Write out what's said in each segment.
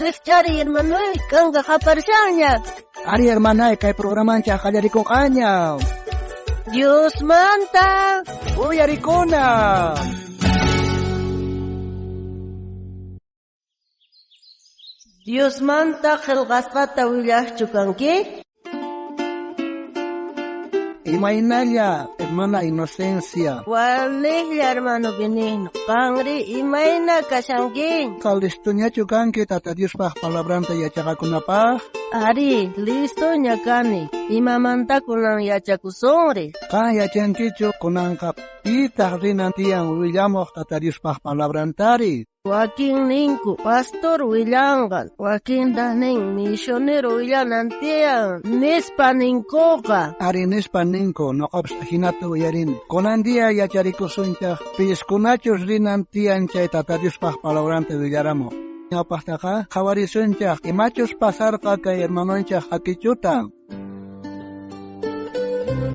Rijchariy, hermanoy, kanka qaparishanña. Ari, hermanay, kay programanchej qallarikonqaña. Diosmanta Uyarikuna. Diosmanta qhelqasqata willajchu kanki? Imaynalla, hermana Inocencia. Walejlla, hermano Benigno. Qanri, imayna kashanki? Listoñachu kanki Tata Diospaj palabranta yachaqakunapaj? Ari, listoña kani. Imamanta kunan yachakusunri? Qan yachankichu kunanqa pitaq rinan tiyan willamuq Tata Diospaj palabrantari? Wakin ninku pastor willanqa, wakintaq nin misionero willanan tiyan, nispa ninkuqa. Ari nispa ninku, noqapis ajinata uyarini. Kunan día yacharikusunchaj piskunachus rinan tiyan chay Tata Diospaj palabranta willaramuq. Ñawpaqtaqa qhawarisunchaj imachus pasarqa kay hermanonchaj Hakichuta.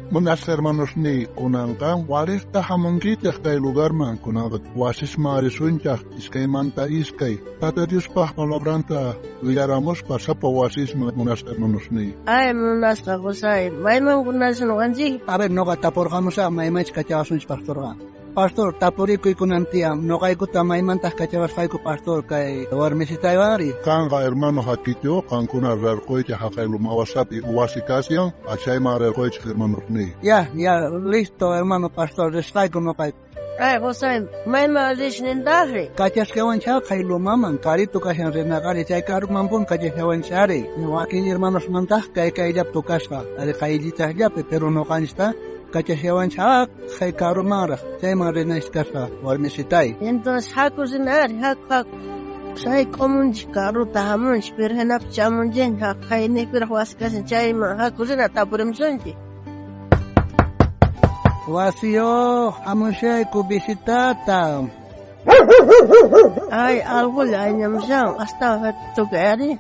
Munasqa hermanosniy, kunanqa walejta hamunkichej kay lugarman, kunanqa wasisman risunchaj iskaymanta iskay. Tata Diospaj palabranta willaramuspa sapa wasisman, munasqa hermanosniy. Ay, munasqa qosay, mayman kunashan noqanchik? A ver, noqa tapurqamusaj maymanchus kachawasunchis pastorqa. Pastor, tapurikuy kunan tiyan, noqaykuta maymantaq kachawasqayku pastor kay warmisitaywanri. Qanqa hermano Hakichu, qankuna rarquychej jaqay Lumawasapi wasi kashan, chayman rarquychej hermanosniy. Ya, ya, listo hermano pastor, risqayku noqayku. Ay, qosay, mayman risnintajri? Kachasqawanchá kay lumaman, karito kashan rinaqari, chay karumanpun kachashawanchari. Wakin hermanosmantaq kay kayllapi tukasqa, ari qayllitaqllapi, pero noqanchista kachashawanchá kay karumanraq, chayman rinanchis kasqa warmisitay. Entonces, haku rina ari, haku, haku. Sayk'umunchik karuta hamunchik, pero hinapis chamunchikña jaqayniypiraq wasi kashan chayman haku rina tapurimusunchik. Wasiyuq, hamushayku visitata. Ay, allqulla ayñamushan, astawan tukay ari.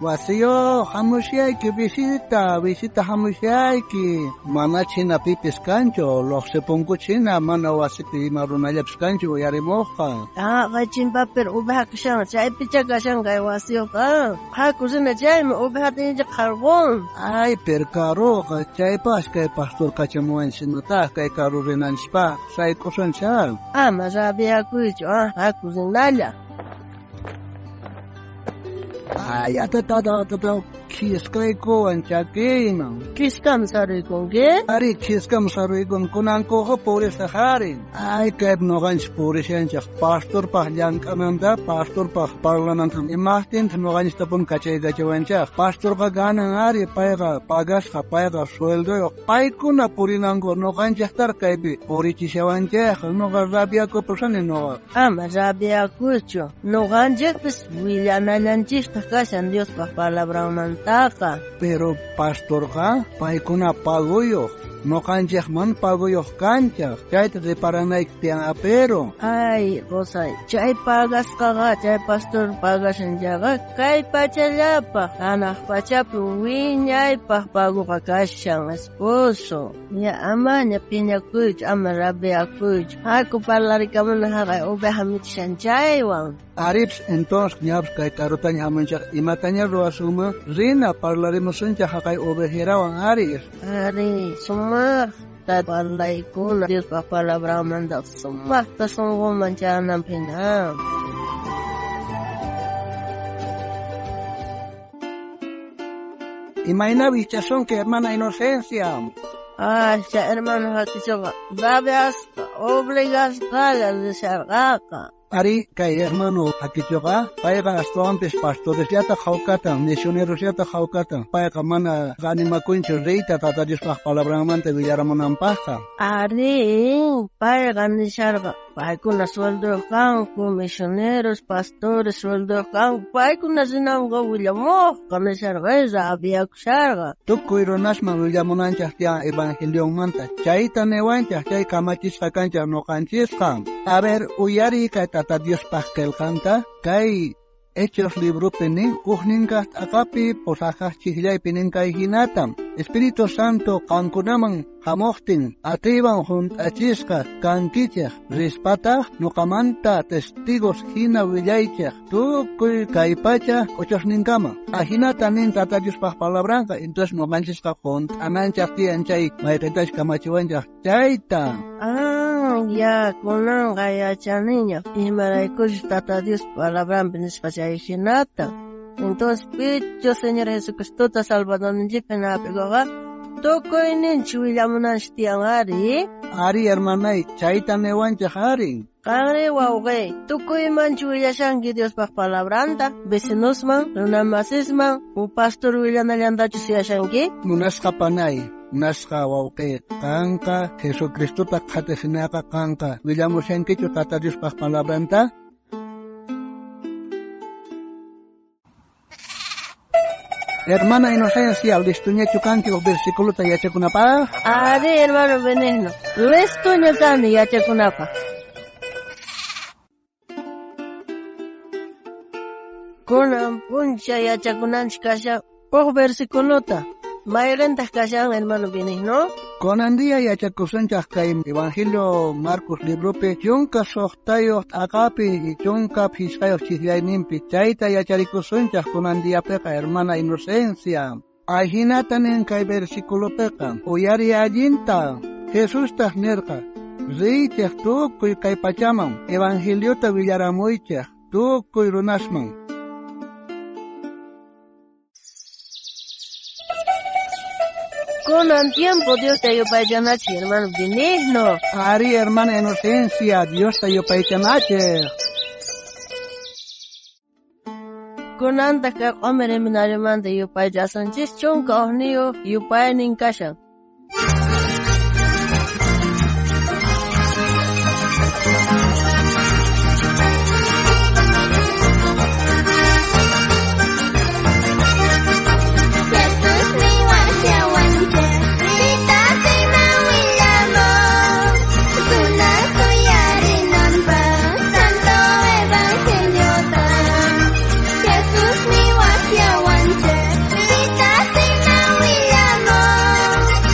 Wasiyuq, hamushayki visita, visita hamushayki. Mana china pipis kanchu, luqsipunkuchina, mana wasipi ima runallapis kanchu uyarimuqqa. Ah, kay chimpapir oveja kashan, chaypichá kashan kay wasiyuqqa. Haku rina chayman, ovejata inchik qarqun. Ay, pero karuqa, chaypas kay pastor kachamuwanchishinataq kay karu rinanchispaq, sayk'usunchá. Ama rabiakuychu, ah, haku rinalla. Ay, atata, atata, khiskaykuwan chakiyman. Khiskam saruykunki? Ari, khiskam saruykun, kunankuqa purisaq ari. Ay, kaypi noqanchis purishanchej, pastorpaj llank'ananta, pastorpaj parlananta. Imajtintaq noqanchistapuni kachaykachiwanchej. Pastorqa ganan ari, payqa pagasqa, payqa sueldoyuq. Paykuna purinanku noqanchejtar kaypi purichishawanchej. Noqa rabiakupusani noqa. Ama rabiakuychu, noqanchejpis willanallanchejtaj kashan Diospaj palabranmantaqa. Pero pastorqa paykuna pagoyuq, noqanchej mana pagoyuq kanchej, chayta reparanayki tiyan apero. Ay, qosay, chay pagasqaqa, chay pastor pagashan chayqa kay pachallapaj, hanaq pachapi wiñaypaj pagoqa kashan, esposo. Ya amaña phiñakuychu, ama rabiakuychu. Haku parlarikamuna jaqay oveja michishan chaywan. Arips, entonces ñapis kay karutaña hamunchej, imataña ruwasunman, rina parlarimusunchej jaqay ovejerawan ari. Ari, sumaqta parlaykuna Diospaj palabranmanta, sumaqta sunqunman chayananpaq hina. Imayna wichasunki, hermana Inocencia? Ay, chay hermano Hakichuqa rabiasqa, obligasqalla risharqaqa. Ari, kay hermano Hakichuqa, payqa astawanpis pastoresllata qhawkatan, misionerosllata qhawkatan. Payqa mana animakunchu riyta Tata Diospaj palabranmanta willaramunanpajqa. Ari, payqa nisharqa, paykuna sueldoyuq kanku, misioneros, pastores sueldoyuq kanku, paykuna rinanqa willamuqqa nisharqa, rabiakusharqa. Tukuy runasman willamunanchej tiyan evangelionmanta, chayta niwanchej, chay kamachisqa kanchej noqanchisqa. A ver, uyariy kay Tata Diospaj qelqanta, kay Hechos libropi nin ujninkaj t'aqapi posajaj chijllaypi nin kay hinata. Espíritu Santo qankunaman hamuqtin atiywan junt'achisqa kankichej rispataq nuqamanta testigos hina willaychej tukuy kay pacha k'uchusninkama. Ajinata nin Tata Diospaj palabranqa. Entonces nuqanchisqa junt'ananchaj tiyan chay mayqintachus kamachiwanchaj chayta. Ah, ya, kunanqa yachaniña imaraykuchus Tata Dios palabranpi nisqa chay hinata. Entonces, pichus Señor Jesucristota Salvadorninchikpi hap'ikuqqa tukuyninchik willamunanchik tiyan ari. Ari, hermanay, chayta niwanchej ari. Qanri wawqi, tukuymanchu willashanki Diospaj palabranta, vecinosman, runamasisman, u pastor willanallantachu suyashanki? Munasqa panay, munasqa wawqi, qanqa Jesucristota qhatijinaqa qanqa willamushankichu Tata Diospaj palabranta? Hermana Inocencia, listuñachu kanki uj versículota yachakunapaj? Ari, hermano Benigno, listuña kani yachakunapaj. Kunan p'unchay yachakunanchik kashan uj versiculota. Mayqintaq kashan, hermano Benigno? Kunan día yachakusunchaj kay Evangelio Marcos libropi 16 t'aqapi y 15 chijllayninpi chayta yacharikusunchaj kunan diapiqa, hermana Inocencia. Ajinata nin kay versiculopiqa uyari allinta. Jesustaq nirqa: Riychej tukuy kay pachaman Evangeliota willaramuychej tukuy runasman. Kunan tiempo Diosta yupaychanachej, hermano Benigno. Ari, hermana Inocencia, Diosta yupaychanachej. Kunantaq kay q'omer seminariomanta yupaychasunchis 11 yupaynin kashan. Jesusmi washawanchej, ritasiman willamoj, runas uyarinanpaj santo evangeliota. Jesusmi washawanchej, ritasiman willamoj,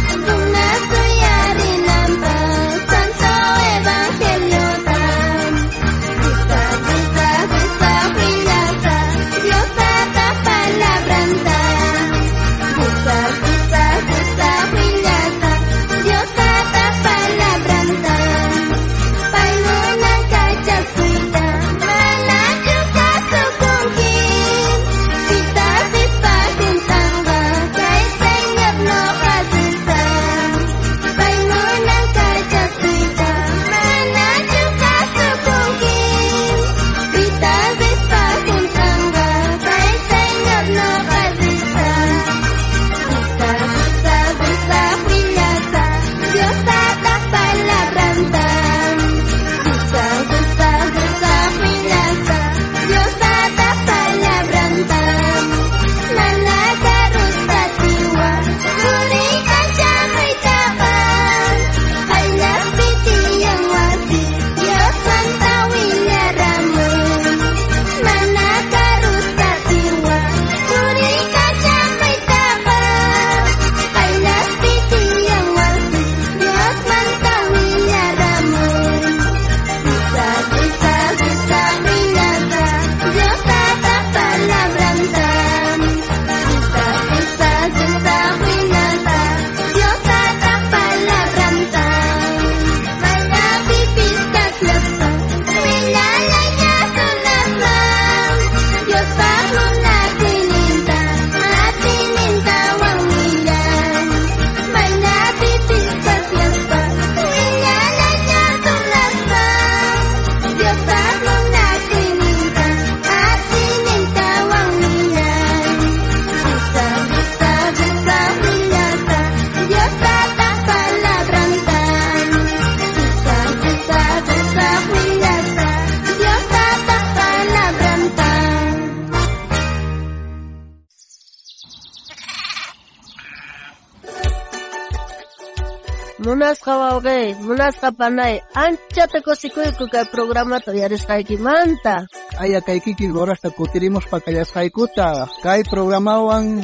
Munasqa wawqey, munasqa panay, anchata kusikuyku kay programata uyarisqaykimanta. Aya kay kikin horasta kutirimuspa kallasqaykuta kay programawan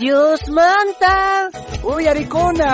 Diosmanta uyarikuna.